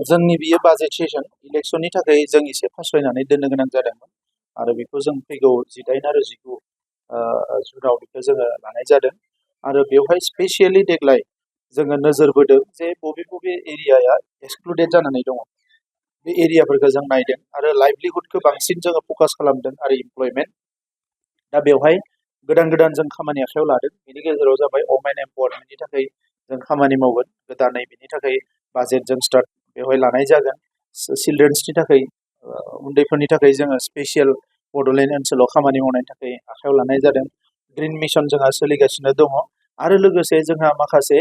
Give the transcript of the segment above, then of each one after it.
जोंनि बियो budget session इलेक्सननि थाखाय जों एसे फास्रायनानै दोननो गोनां जादोंमोन आरो बेखौ जों फैगौ 18 आरो 19 जुनाव बेखौ जोङो लानाय जादों आरो बेवहाय स्पेसियेलि देग्लाय जोङो नोजोर बोदों जे बबे बबे एरियाया एक्सक्लुडेड जानानै दङ बे एरियाफोरखौ जों नायदों आरो लाइभलिहुडखौ बांसिन जोङो फकास खालामदों आरो इमप्लयमेन्ट दा बेवहाय गोदान गोदान जों खामानि आखायाव लादों बेनि गेजेराव जाबाय वमेन एम्पावारमेन्टनि थाखाय जों खामानि मावगोन गोदानै बेनि थाखाय बाजेट जों स्टार्ट बेवहाय लानाय जागोन चिलड्रेन्सनि थाखाय उन्दैफोरनि थाखाय जोङो स्पेसियेल बड'लेण्ड ओनसोलाव खामानि मावनायनि थाखाय आखायाव लानाय जादों ग्रिन मिशन जोंहा सोलिगासिनो दङ आरो लोगोसे जोंहा माखासे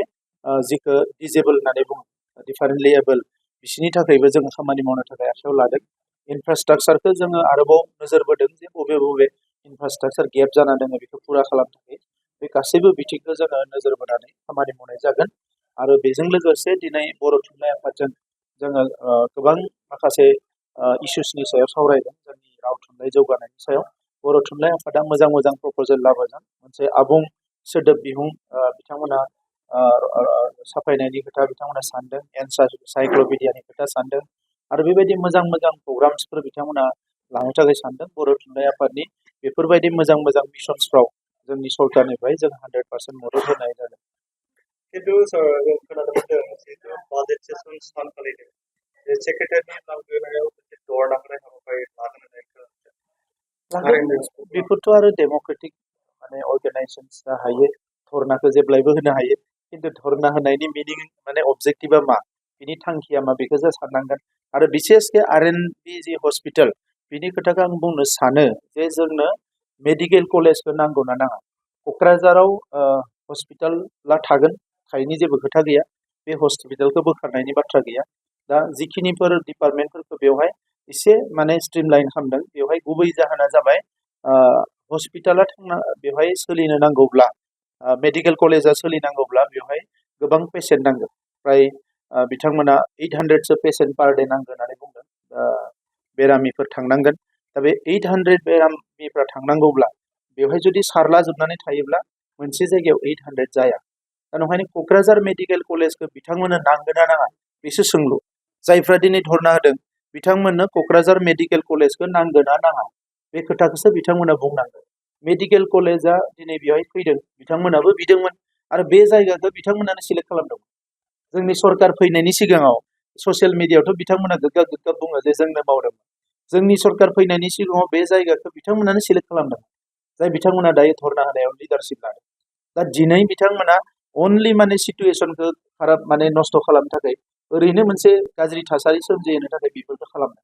जिखौ डिजेबल होननानै बुङो डिफारेन्टलि एबल बिसोरनि थाखायबो जोङो खामानि मावनो थाखाय आखायाव लादों इनफ्रास्ट्राक्चारखौ जोङो आरोबाव नोजोर बोदों जे बबे बबे इनफ्रास्ट्राक्चार गेप जाना दङ बेखौ फुरा खालामनो थाखाय बे गासैबो बिथिंखौ जोङो नोजोर बोनानै खामानि मावनाय जागोन आरो बेजों लोगोसे दिनै बर' थुनलाइ आफादजों जोङो गोबां माखासे इसुसनि सायाव सावरायदों जोंनि राव थुनलाइ जौगानायनि सायाव बर' थुनलाइ आफादा मोजां मोजां प्रप'जेल लाबोदों मोनसे आबुं सोदोब बिहुं बिथांमोना साफायनायनि खोथा बिथांमोना सानदों एनसाइक्ल'पिडियानि खोथा सानदों आरो बेबायदि मोजां मोजां प्रग्राम्सफोर बिथांमोना लानो थाखाय सानदों बर' थुनलाइ आफादनि बेफोरबायदि मोजां मोजां मिशनसफ्राव जोंनि सरकारनिफ्राय जों 100% मदद होनाय जादों खिन्थु जों खोनानो मोनदों जिहेतु बाजेट सेसन सानखालि सेक्रेटारिनि लांगोनायाव मोनसे दर नांनाय हाबाफारि लागोन होननाय बेफोरथ' आरो डेम'क्रेटिक माने अर्गानाइजेसन्सआ हायो धरनाखौ जेब्लायबो होनो हायो खिन्थु धरना होनायनि मिनिं माने अबजेक्टिभा मा बिनि थांखिया मा बेखौ जों साननांगोन आरो बिसेसके आर.एन.बि जि हस्पिटाल बिनि खोथाखौ आं बुंनो सानो जे जोंनो मेडिकेल कलेजखौ नांगौ ना नाङा क'क्राझाराव हस्पिटाला थागोन थायैनि जेबो खोथा गैया बे हस्पिटालखौ बोखारनायनि बाथ्रा गैया दा जिखिनिफोर डिपार्टमेन्टफोरखौ बेवहाय एसे माने स्ट्रिमलाइन खालामदों बेवहाय गुबै जाहोना जाबाय हस्पिटाला बेवहाय सोलिनो नांगौब्ला मेडिकेल कलेजा सोलिनांगौब्ला बेवहाय गोबां पेसेन्ट नांगौ फ्राय बिथांमोना 800सो पेसेन्ट पार डे नांगौ होननानै बुंदों बेरामिफोर थांनांगोन दा बे 800 बेरामिफ्रा थांनांगौब्ला बेवहाय जुदि सारला जोबनानै थायोब्ला मोनसे जायगायाव 800 जाया दा नंखायनो क'क्राझार मेडिकेल कलेजखौ बिथांमोननो नांगोन ना नाङा बेसो सोंलु जायफ्रा दिनै धरना होदों बिथांमोननो क'क्राझार मेडिकेल कलेजखौ नांगोन ना नाङा बे खोथाखौसो बिथांमोना बुंनांगोन मेडिकेल कलेजा दिनै बेवहाय फैदों बिथांमोनाबो बिदोंमोन आरो बे जायगाखौ बिथांमोनानो सिलेक्ट खालामदोंमोन जोंनि सरकार फैनायनि सिगाङाव ससियेल मिडियायावथ' बिथांमोना गोग्गा गोग्गा बुङो जे जोंनो मावदोंमोन जोंनि सरकार फैनायनि सिगाङाव बे जायगाखौ बिथांमोनानो सिलेक्ट खालामदोंमोन जाय बिथांमोना दायो धरना होनायाव लिडारशिप लादों दा दिनै बिथांमोना अनलि माने सिटुवेसनखौ खाराब माने नस्थ' खालामनो थाखाय ओरैनो मोनसे गाज्रि थासारि सोमजिहोनो थाखाय बेफोरखौ खालामदों